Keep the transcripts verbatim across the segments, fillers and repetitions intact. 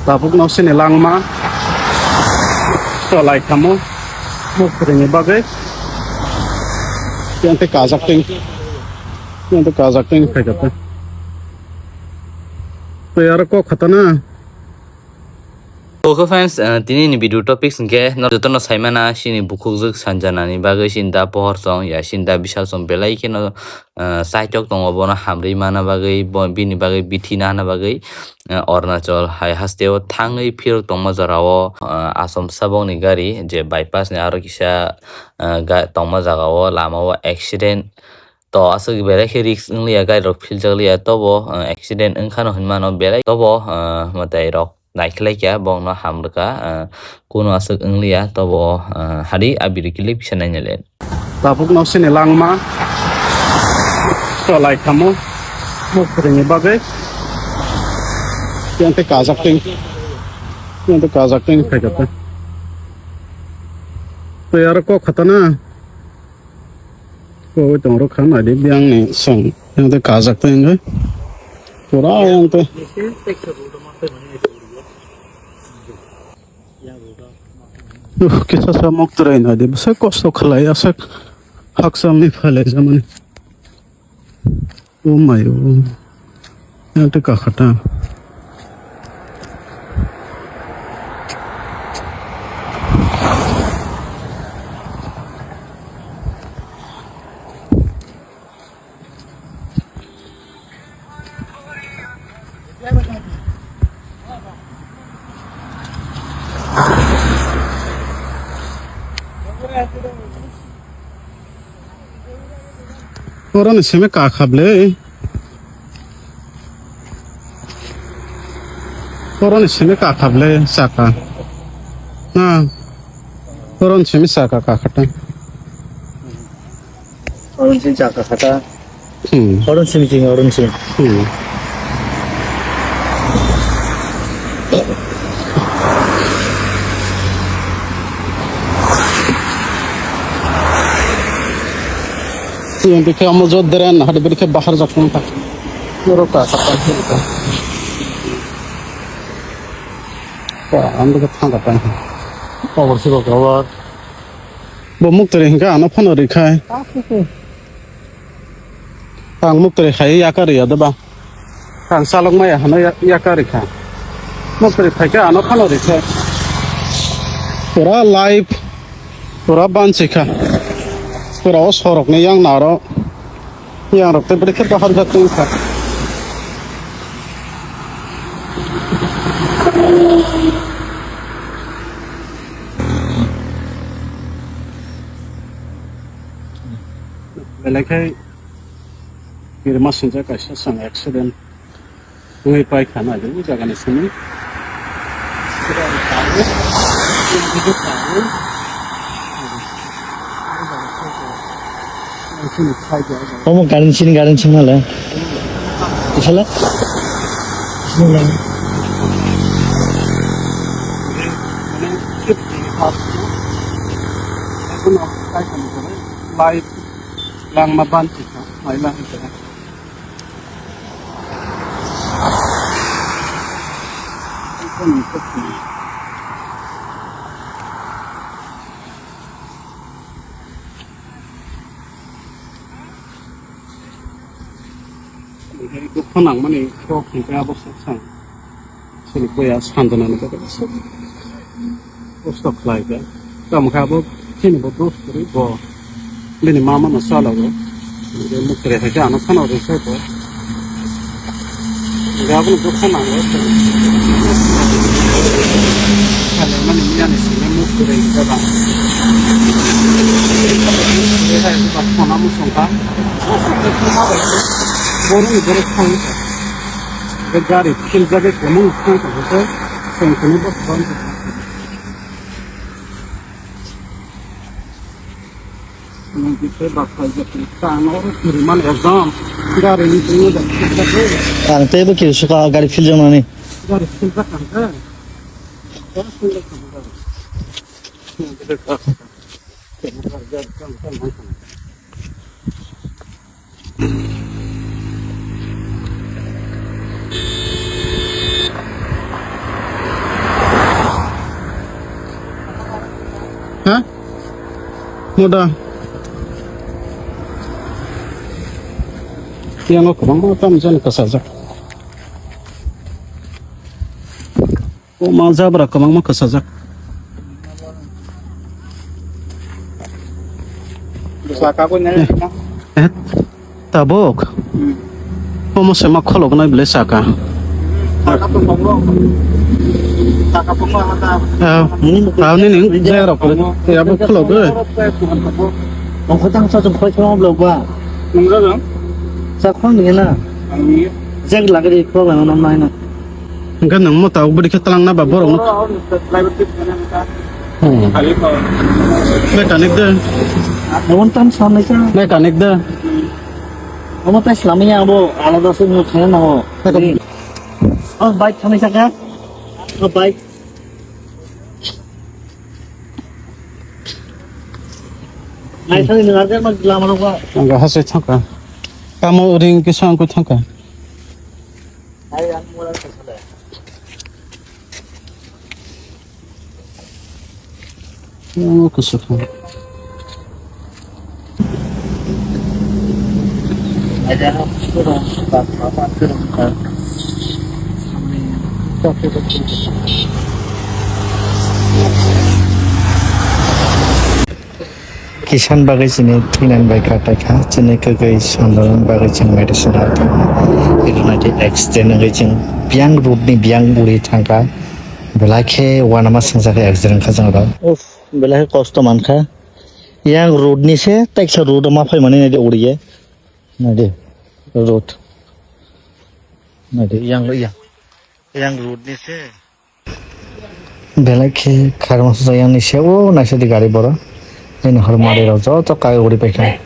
Tabuk no sini langma cholai thamo, muktrwini bagwi. Yang tei kajak teng, yang tei kajak teng phaikha tei. Tei aro kok khatana. Okay friends, uh, tini ni video topics hwnkhe no jotono saimana sini bukhukjwk sanjanani bagwi sini da pohor song ya sini da bisal song belai kheno, uh, saitok tongo bono hamri mana bagwi bo-, bini bagwi bithi nana bagwi, uh, Arunachal hai hasteo thangwi phirok tongma jorao, uh, Asom sabokni gari je bypass ni aro kisa, uh, ga-, tongma jagao lamao accident. To aswk belai khe risk wngliya, gari rok philjak liya, tobo, uh, accident wngkhano hinmano belai, tobo, uh, mwtai rok naikhlai kha, bongno hamrwkha, uh, kuno aswk wngliya, tobo, uh, hari a video clip kisa naina le. Tabuk no sini langma cholai thamo, muktrwini bagwi. Yang tei kajak teng, yang tei kajak teng phaikha tei. Tei aro kok khatana. Kok tong rok kha nai di, biyang ni song yang tei kajak tei hwnkhe pura yang tei. Uh, kisa sa muktrwi nai di, bwsai kosto khlai aswk hakchal ni phalai jamani. Oh my, oh. Yang tei kakhata. Oro ni simi kakha ble. Oro ni simi kakha ble saka. Na. Oro ni simi saka kakha ta. Oro ni simi saka kata. Hmm. Oro ni simi simi, oro ni simi. Hmm. Yang bikhe amo jot deren, hade bikhe bahar jak tong ta. Oro ka sakal ta. Ka, ang bikhe thang ka ta. Power si ko power. Bo muktrwi hwnkhe ano phano rwkhai. Ang muktrwi khai yakarwi ya doba. Ang chalok maya hano ya-, yakarwi kha. Muktrwi phaikhe ano phano rwkhai. Pura live, pura banchi kha. Pura o sorokni yang naro. Yang rok tei bwrwi khe bahar jak tong kha. Belai khe kirima sinjak kaisa chwng accident. Wngwi pai kha na, o jaga ni simi. Omo garden sini, garden sini le. Isala. Bismillah. Light langma ban chikha, mai lang chikha. Dukha nangmani kok hwnkhe abo swk sang. Chini puya sanjana ni bagwi aswk kosto khlai kha. Tamo khe abo chini bo dos kwrwi bo bini mama no chalogo. Muktrwi hai khe ano phano rwkhe bo. Hwnkhe abono dukha nango. Khalemani miyani simi muktrwi jaba. Muktrwi hai jaba khona musongkha. Borokni borok thangwi kha. Hwnkhe gari philjagwi kwmwng thang tongkhe chwng tini bo. Tang oro kiri man ekdom gari ni tini da philjagwi. Ang tei bo kiri suka gari philjaknani. Gari philjak ang khe. Oro philjak ang khe. Muda. Yang o kwbangma tam jani kwchajak. O ma jabra kwbangma kwchajak. Bwsa kabui nai. Eh, eh, tabuk. Hmm. Omo se ma kholognai bwle saka. Saka tong tongo. Saka tongo hata. Eh, hmm, tauni ning jai rok. Ya bo khologo. Ongkho tang sa jong khoi khoi blok ba. Nung jajang? Sa khon ni na. Ang ni. Jek lagri kholognai no nai na. Hingke nwng mo tabuk bwrwi khe twlang na ba borok no. Mechanic de. Omo tam sam nai sa. Mechanic de. Omo tai slamya abo alada se mo thena na o. Oh, bike thanai saka. Oh, bike. Nai thani nang arjan ma lama rok ba. Ang ha se thangka. Kamo ring kisa ang ko thangka. Yang aku suka. Kisan bagwi chini thwinan bai kha taikha, chini kwgwi Sandaran bagwi chwng medicine rw thangkha. Iro naidi accident wngwi chwng biyang road ni biyang uri thangkha. Belai khe uanama swngjak accident wngkha chwng rw. Uff, belai khe kosto mankha. Yang road ni se taiksa road o ma phaimani naidi uriye. Naidi road. Naidi yang, yang, yang road ni se. Belai khe kharma sujak yang ni se o naisadi gari boro. Ani hor mari rok joto kai uri paikha.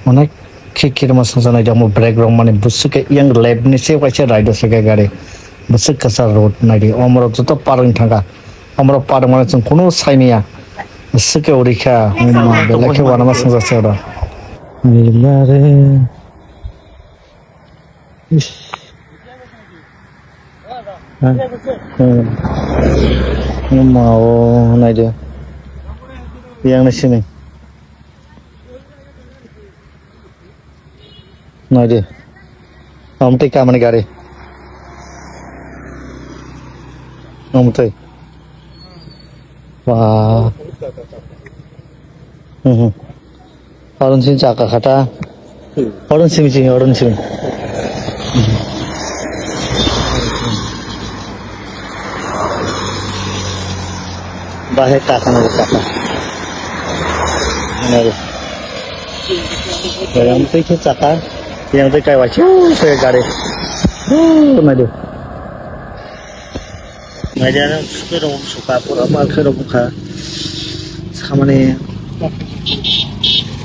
Onek khe kirma songsa naidi omo brake rok mani bwswk khe yang left ni se kaisa right o se khe gari. Bwswk kwchar road naidi omo rok joto parwng thangkha. Omo rok parwng mani chwng kunu sai manya. Bwswk khe uri kha. Belai khe uanama songsa se oro. Nilare. Ish. Ha? Hmm. Mao naidi. Yang ni sini. Naidi. Amtwi kamani gari. Amtwi. Wah. Hmm. Oron sini chaka khata. Oron sini sini, oron sini. Bahai kaka na kaka. Nari. Yang tei khe chaka, yang tei kaiwa chu se gari. Nari. Naidi ano sukhe rok suka pura mal khe rok bukha. Samani.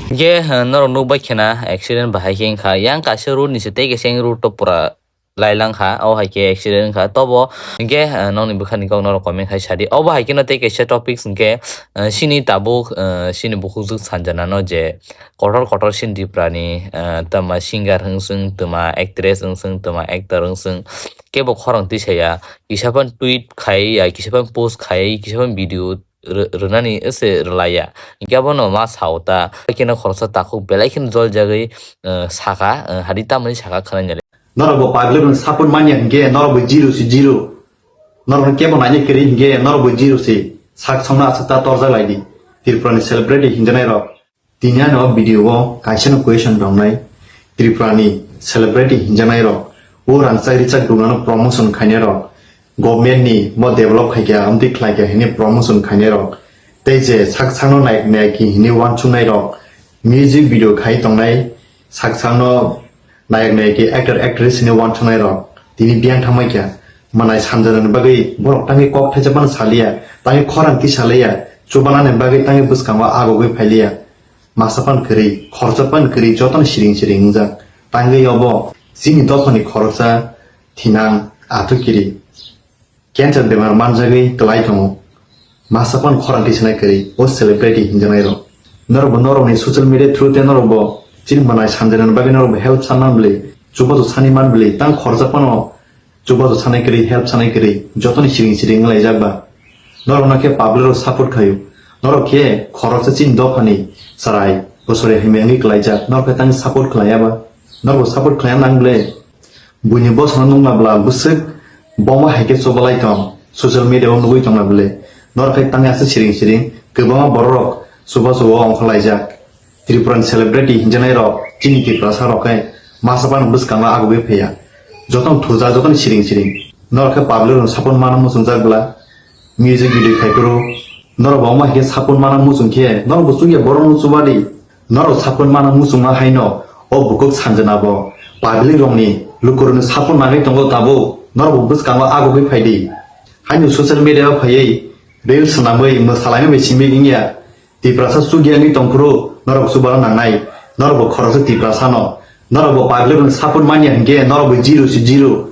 Hingke, eh, norok nukbai khena accident bahai khe wngkha. Yang kaisa road ni se tei kaisa yang road to pura lailang kha. O hai khe accident wngkha. Tobo hingke, eh, nokni bwkhani kok norok comment khai sadi. Obo hai kheno tei kaisa topics hingke, eh, sini tabuk, eh, sini bukhukjwk sanjanano je kotor kotor sini Tripura ni, eh, tama singer wngswng, tama actress wngswng, tama actor wngswng, kebo khorang tisaya. Kisa phano tweet khai ya, kisa phano post khai, kisa phano video rw-, rwnani se rwlaiya. Hingke abono ma sao ta, keno khoroksa takhuk belai kheno joljagwi, eh, saka, eh, hadi tamoni saka khwnai nai. Norok bo public rokni support manya hingke norok bo zero se zero. Norok no kebo naina kwrwi hingke norok bo zero se. Sak songno aswk ta torjak lai di. Tripura ni celebrity hinjanai rok. Tini ani o video o kaisa no question tongnai, Tripura ni celebrity hinjaknai rok, o rangchak richak dunano promotion khainai rok, government ni bo develop khaikha, amtwi khlaikha hwnwi promotion khainai rok, tei je sak sakno nayek nayeki hwnwi uansuknai rok, music video khai tongnai, sak sakno nayek nayeki actor actress hwnwi uansuknai rok, tini biyang thangbai kha, manai sanjana ni bagwi borok tangwi kok thaisa phano saliya, tangwi khorang twi saliya, chubanani bagwi tangwi bwskango agogwi phailiya. Masa pan kwrwi, khoroksa pan kwrwi, jotono siring siring wngjak. Tangwi obo chini dophani khoroksa thinang athu kiri. Cancer bemar manjagwi kwlai tongo. Masa pan khorang tisanai kwrwi, o celebrity hinjaknai rok. Norok bo norokni social media through tei norok bo chini manai sanjana bagwi norok bo help sanna bwlwi, chubachu sani man bwlwi, tang khoroksa pano chubachu sanai kwrwi, help sanai kwrwi, jotoni siring siring wnglaijak ba. Norokno khe public rok support khaio. Norok khe khoroksa chini dophani Chwrai, bosori hamya wngwi klaijak, norok khe tang support khlaiya ba? Norok bo support khlaiya nang ble? Buini bosongno nukna bla bwswk boma hai khe chubalai tong, social media o nugwi tongna ble. Norok khe tang aswk siring siring, kwbangma borok rok chuba chuba ongkhorlaijak. Tripura ni celebrity hinjanai rok, chini Tiprasa rok khe masa phano bwskango agugwi phaiya. Jotono thujak, jotono siring siring. Norok khe public rokno support mana muchungjak bla? Music video khai phuru norok bo wngma hai khe support mana muchung khe norok bo chukya borok no chuba di. Norok support mana muchungma hai no o bukhuk sanjana bo public rok ni lukurok ni support nangwi tongo tabuk norok bo bwskango agugwi phai di. Haino social media o phaiwi reels swnamwi mwsalaimani simi wngya. Tiprasa chukya wngwi tong phuru norok chuba rok nangnai. Norok bo khoroksa Tiprasa no. Norok bo public rok ni support manya hinkhe norok bo zero si zero.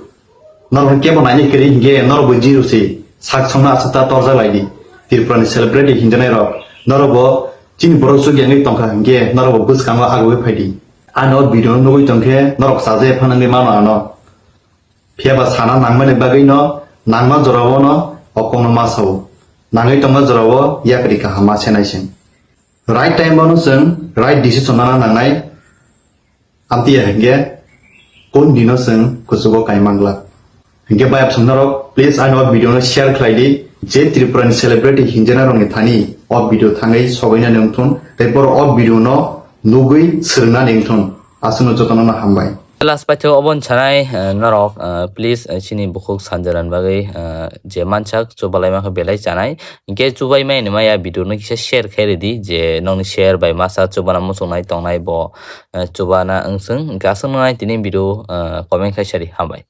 Norok kebo naini kwrwi hinkhe norok bo zero se sak songno aswk ta torjak lai di. Tripura ni celebrity hinjanai rok, norok bo chini borok chukya wngwi tongkha hinkhe norok bo bwskango agugwi phai di. Ano video no nugwi tongkhe norok chajakya phano wngwi mano ano. Phiya ba sana nangmani bagwi no nangma jora o no o kokno ma sao. Nangwi tongma jora o yapri kaham ma senai se. Right time o no chwng right decision nana nangnai. Amtwi ya hinkhe kon dino chwng kuchugo kai manglak. Hinkhe bayap songnorok, please ani o video no share khlai di, je Tripura ni celebrity hinjana rokni thani o video thangwi sogwinani wngthun, tei borok o video no nugwi swrwngnani wngthun. Aswkno jotono no hambai. Last paithago oboni sanai, eh, norok, eh, please, eh, chini bukhuk sanjaran bagwi, eh, je mansak chubalai mankha belai chanai. Hinkhe chubai mai hinwi maya video no kisa share khai ridi, je nokni share bai masa chubana muchungnai tongnai bo, eh, chubana wngsung. Hinkhe aswk nai tini video, eh, comment khai sari hambai.